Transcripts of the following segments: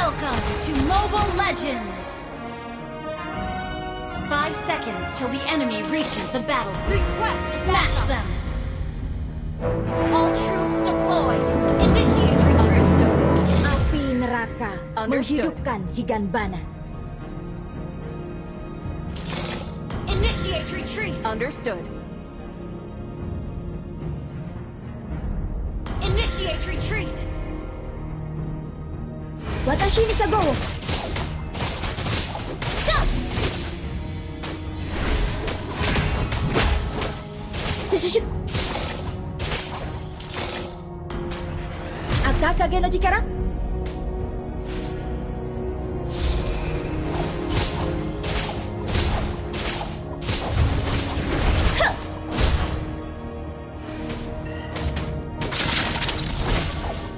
Welcome to Mobile Legends! 5 seconds till the enemy reaches the battle. Request smash them! All troops deployed. Initiate retreat. Api neraka menghidupkan Higanbana. Initiate retreat. Understood. Initiate retreat. Watashi ni Kagowo. Shushu. Akakage no Chikara.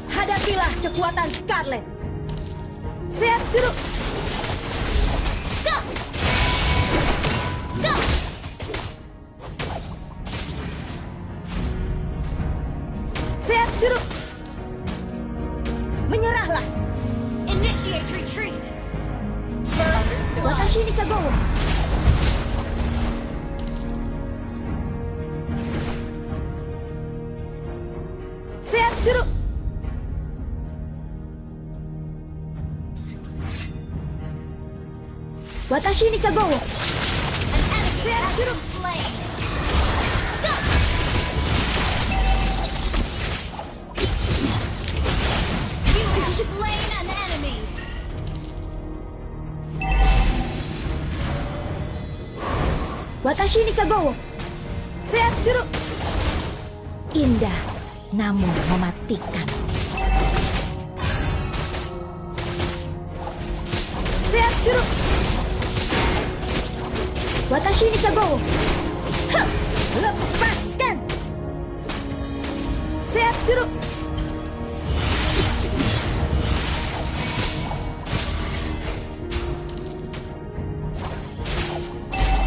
Hadapilah kekuatan Scarlet. Sehat suruh. Sehat suruh. Menyerahlah. Initiate retreat. First blood. Watashi ni Kagowo. Sehat suruh. Watashi ni Kagowo. An enemy has been slain. You have slain an enemy. Watashi ni Kagowo. Sehat suruh. Indah namun mematikan. Sehat suruh. Watashi ni Kagowo. Lepaskan. Sehat suruh.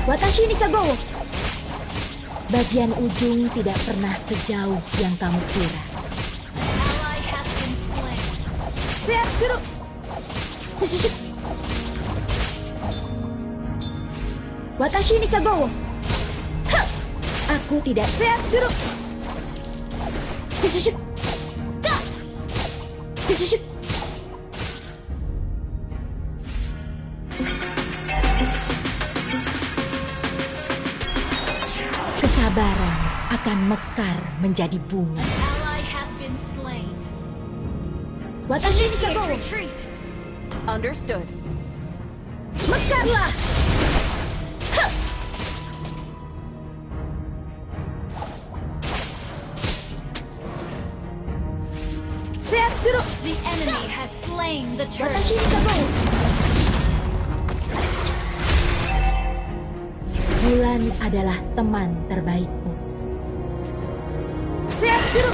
Watashi ni Kagowo. Bagian ujung tidak pernah sejauh yang kamu kira. Ally has been slain. Sehat suruh. Shushu. Watashi ni Kagowo. Aku tidak sehat suruh. Shushu. Shushu. Kesabaran akan mekar menjadi bunga. Ally has been slain. Watashi ni Initiate Kagowo. retreat. Understood. Mekarlah. Sehat suruh. The enemy has slain the turret. Watashi ni Kagowo. Bulan adalah teman terbaikku. Sehat suruh.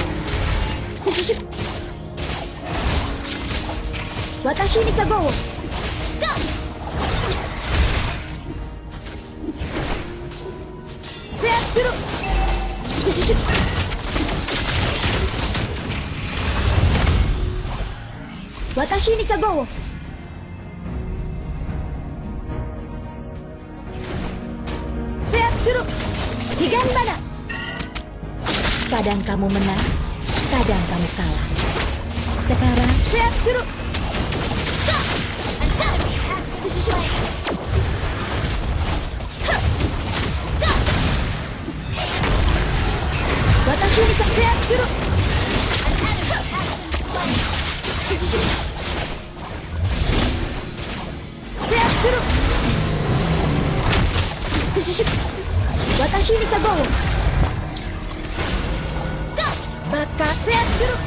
Shushu. Watashi ni Kagowo. Sehat suruh. Shushu. Watashi ni Kagowo. Sehat suruh. Higanbana. Kadang kamu menang, kadang kamu kalah. Sekarang sehat suruh. An enemy has been slain. Watashi ni Kagowo. Sehat suruh. An enemy has been slain. Sehat suruh. Shushu. Watashi ni Kagowo. Baka sehat suruh.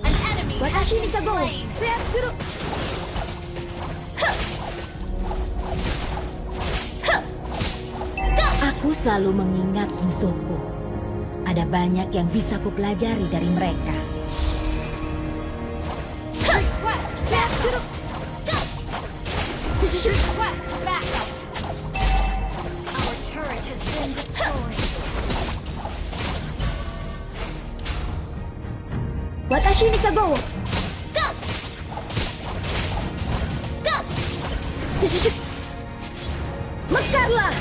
An enemy has Watashi ni been Kagowo. slain. Sehat suruh. Aku selalu mengingat musuhku. Ada banyak yang bisa kupelajari dari mereka. Request backup. Request backup. Our turret has been destroyed. Watashi ni Kagowo. Shushushuk. Mekarlah.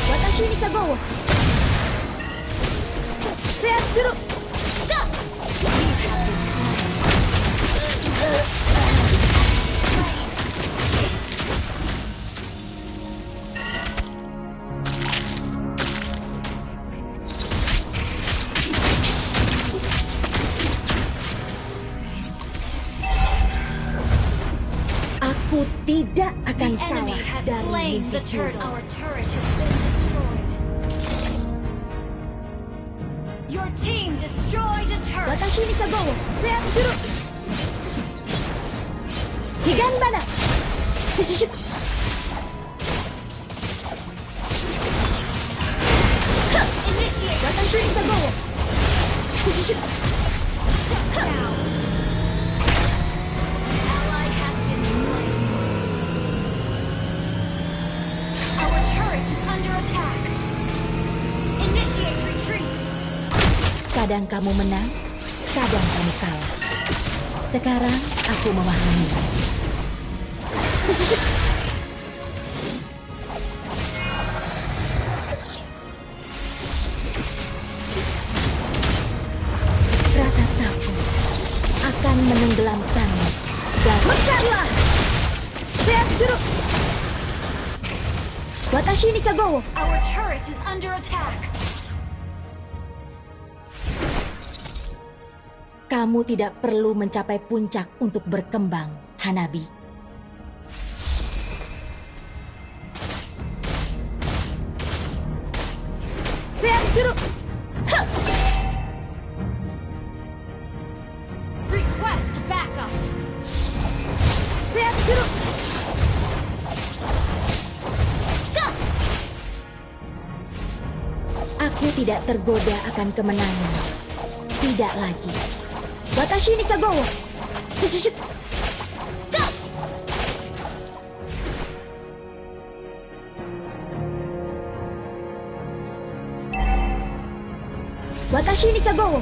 Watashi ni Kagowo. Seatsuru. Aku tidak akan The enemy kalah has dari slain the mimpiku. turtle. Our turret has been destroyed. Your team destroyed a turret. Watashi ni Kagowo. Seatsuru. Higanbana. Shushushuk. Initiate. Watashi ni Kagowo. Shushushuk. Ally has been slain. Our turret is under attack. Initiate retreat. Kadang kamu menang, kadang kamu kalah. Sekarang aku memahami. Shushushuk. Rasa takut akan menenggelamkanmu. Dan mekarlah! Seatsuru! Watashi ni Kagowo. Our turret is under attack. Kamu tidak perlu mencapai puncak untuk berkembang, Hanabi. Seatsuru! Request backup. Seatsuru! Aku tidak tergoda akan kemenangan. Tidak lagi. Watashi ni Kagowo. Shushushuk. Watashi ni Kagowo.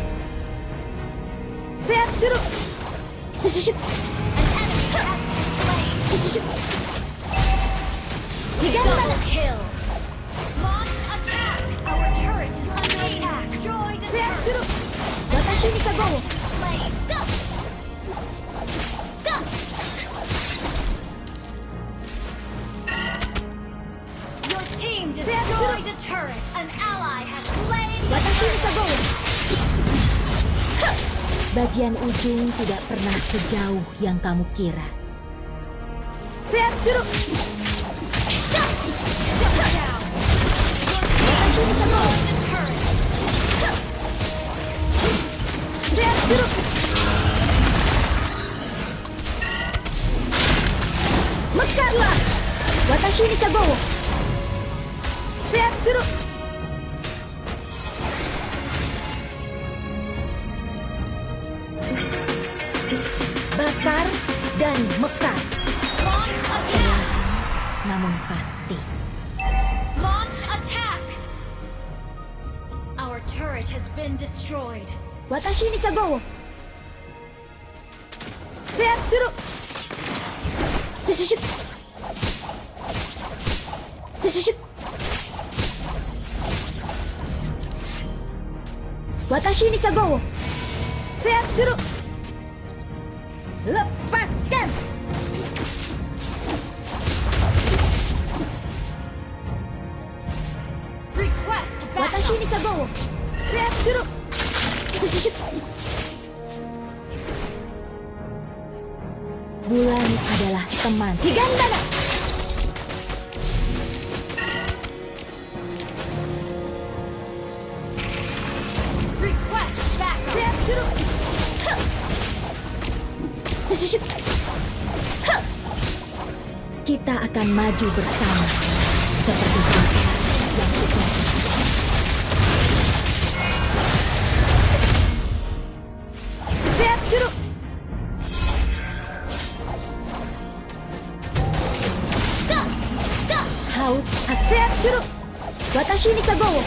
Seatsuru. Shushushuk. An enemy has been slain. Shushushuk. Higanbana. Double kill. Launch attack. Our turret is under attack. Destroyed a Seatsuru. turret. Watashi ni Kagowo. Slain. Your team destroyed a turret. An ally has slain the Watashi ni turret. Kagowo. Bagian ujung tidak pernah sejauh yang kamu kira. Seatsuru. Shut down. Your team destroyed a turret. Seatsuru. Mekarlah. Watashi ni Kagowo. Seatsuru. Bakar dan mekar. Launch attack. Namun pasti. Launch attack. Our turret has been destroyed. Watashi ni Kagowo. Seatsuru. Shushushuk. Shushushuk. Watashi ni Kagowo. Seatsuru. Lepaskan. Request Watashi ni backup. Kagowo. Seatsuru. Shushushuk. Bulan adalah teman. Higanbana. Request backup. Seatsuru. Shushushuk. Kita akan maju bersama seperti bintang yang sejati. Seatsuru. Haus Seatsuru. Watashi ni Kagowo.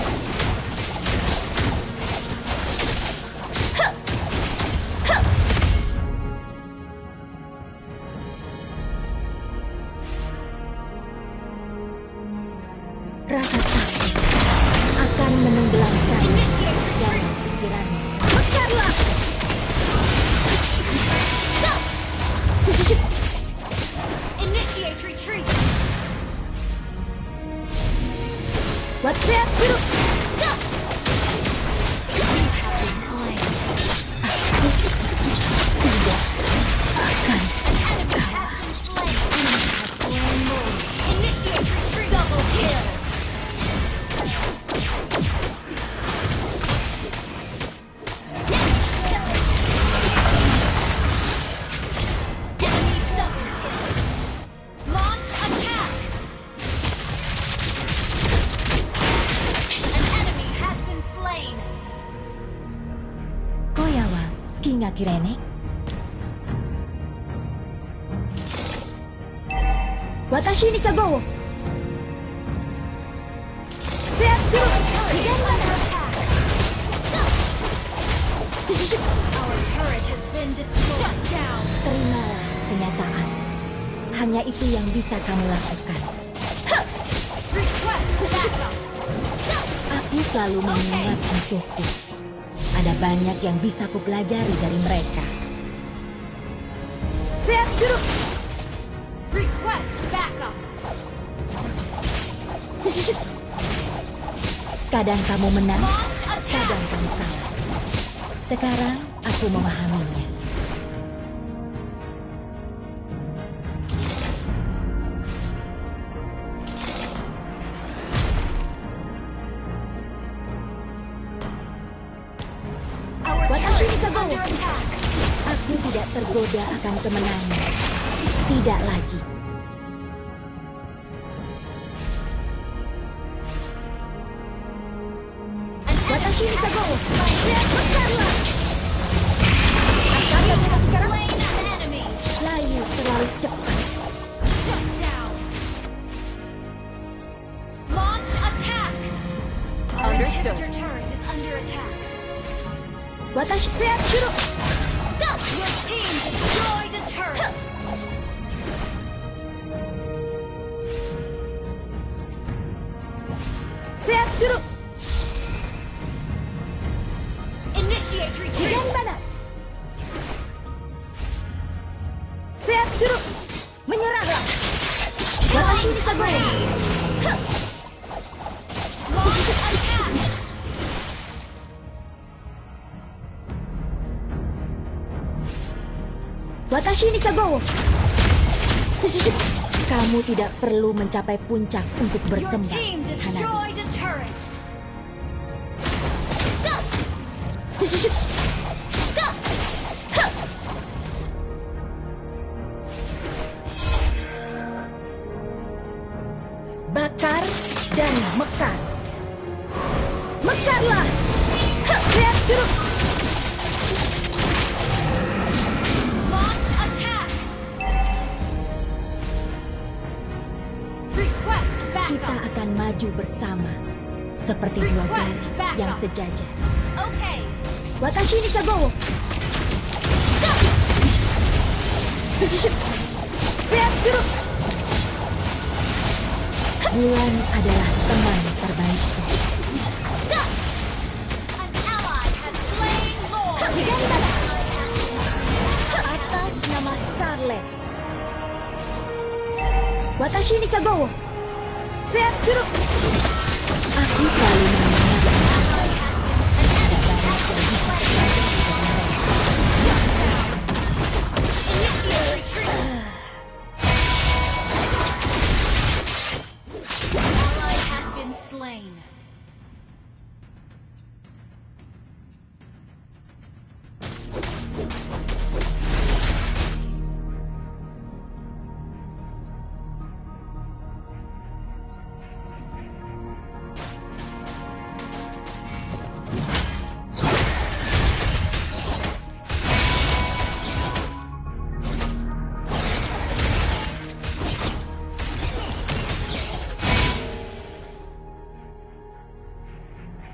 Ski ngakirene? Watashi ni kago! Setsu! Our turret has been destroyed. Shut down. Terimalah kenyataan. Hanya itu yang bisa kamu lakukan. Request backup. Aku selalu mengingat musuhku. Ada banyak yang bisa kupelajari dari mereka. Setsu! Request backup. Kadang kamu menang, Launch attack. kadang kamu kalah. Sekarang aku memahaminya. Our Watashi turret ni is kago! under attack. Aku tidak tergoda akan kemenangan. Tidak lagi. An Watashi ni kago! Besarlah. Akan Have sekarang slain an enemy. layu terlalu cepat. Shut down. Launch attack. Our Understood. inhibitor turret is under attack. Watashi Setsu! Your team destroyed a turret. Setsu! Initiate retreat. Yang mana? Setsu! Menyerahlah! Watashi ni kago! Launch attack. Watashi ni kago! Kamu tidak perlu mencapai puncak untuk Your berkembang, team Hanabi. destroyed a turret. Bakar dan mekar. Mekarlah! Setsu! Launch attack. Request Kita backup. akan maju bersama. Seperti dua garis yang sejajar. Okay. Watashi ni kago! Setsu! Bulan adalah teman terbaikku. An ally has slain Lord. Atas nama Scarlet. Watashi ni kago! Setsu! Aku selalu mengingat Initiate retreat. Ally has been slain.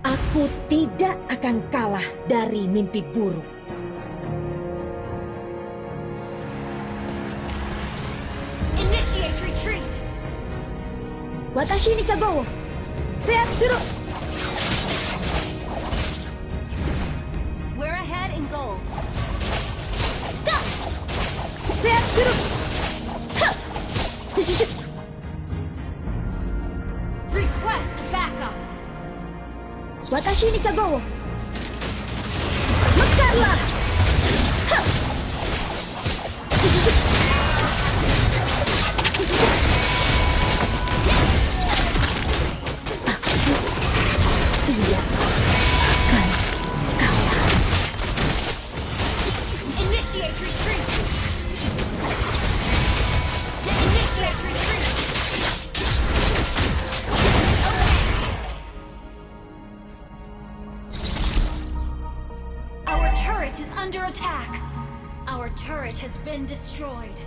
aku tidak akan kalah dari mimpi buruk. Initiate retreat. Watashi ni kago! Setsu! We're ahead in gold. Setsu! Request backup. Watashi ni kago! Mekarlah! Tidak akan kalah. Initiate retreat. Initiate retreat. Our turret turret is under attack. Our turret has been destroyed.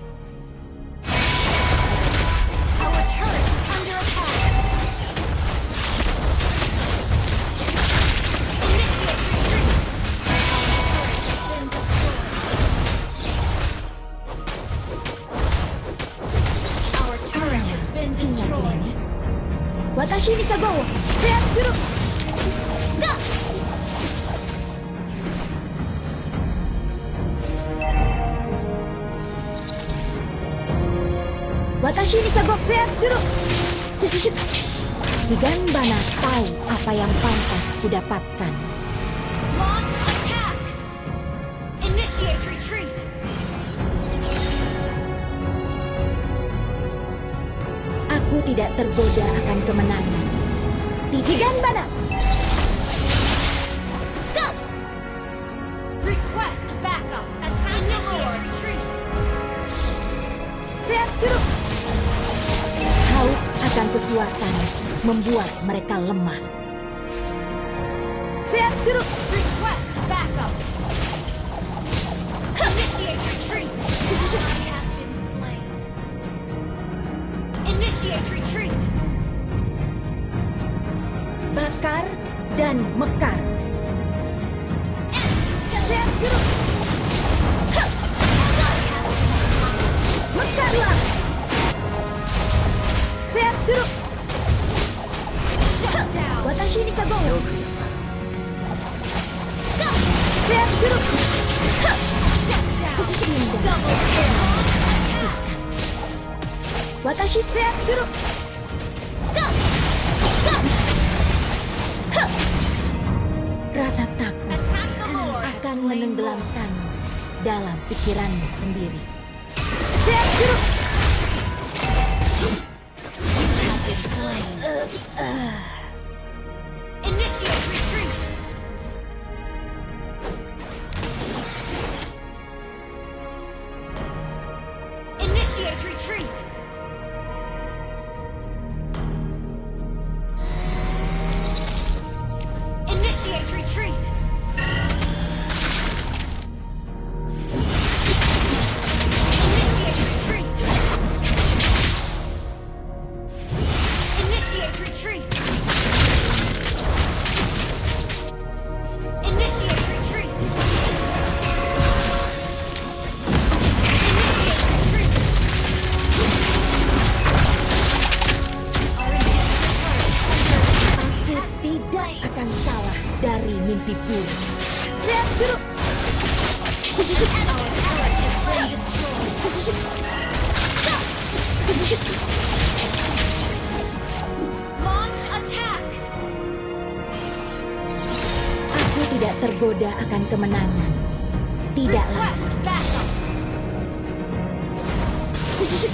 Our turret is under attack. Initiate retreat. Our turret has been destroyed. Watashi ni kagou. Seat suru. Go! Watashi ni kagou. Seat suru. Shushu. Higanbana tahu apa yang pantas kudapatkan. Launch attack. Initiate retreat. Aku tidak tergoda akan kemenangan. Higanbana. Go! Request backup. Attack. Initiate retreat. Seat suru. Haus akan kekuatan membuat mereka lemah. Seat suru. Request backup. Initiate retreat. Ally has been slain. Initiate retreat. Bakar dan mekar. Seat suru. Mekarlah. Seat suru. Shut down. Watashi ni kagou. Seat suru. Shut down. Double kill. Attack. Watashi seat suru. Rasa takut Attack the Lord has akan slain menenggelamkan dalam pikiranmu sendiri. Seat suru. have been slain. Initiate retreat. Initiate retreat. Initiate retreat. Initiate retreat. Initiate retreat. Initiate retreat. Initiate retreat. Our Aku tidak akan kalah dari mimpi buruk. Seat suru. Shushu. our turret has been destroyed. Shushu. Shushu. Launch attack. Aku tidak tergoda akan kemenangan. Tidaklah. Request backup. Shushu.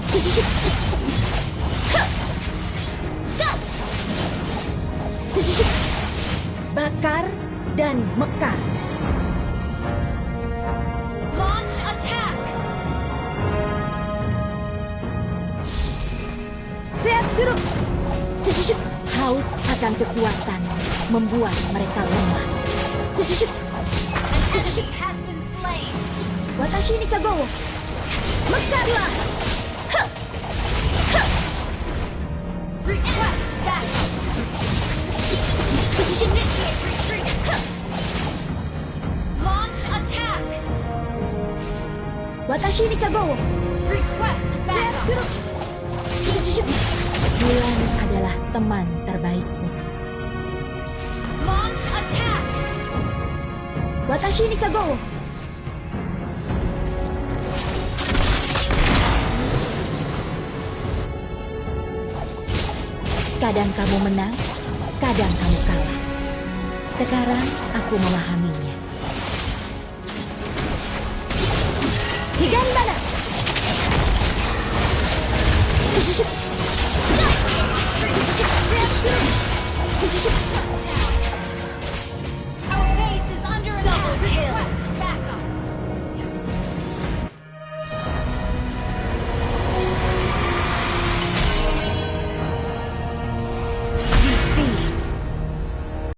Shushu. Shushu. Bakar dan mekar. Launch attack. Seat suru. Shushu. Haus akan kekuatan membuat mereka lemah. Shushu. An enemy has been slain. Watashi ni kagou. Mekarlah. Request backup. Initiate retreat. Launch attack. Watashi ni kagou. Request Seat backup. suru. Shushu. Bulan adalah teman terbaikku. Launch attack. Watashi ni kagou. Kadang kamu menang, kadang kamu kalah. Sekarang aku memahaminya. Higanbana. Shushu. Seat suru. Shushu.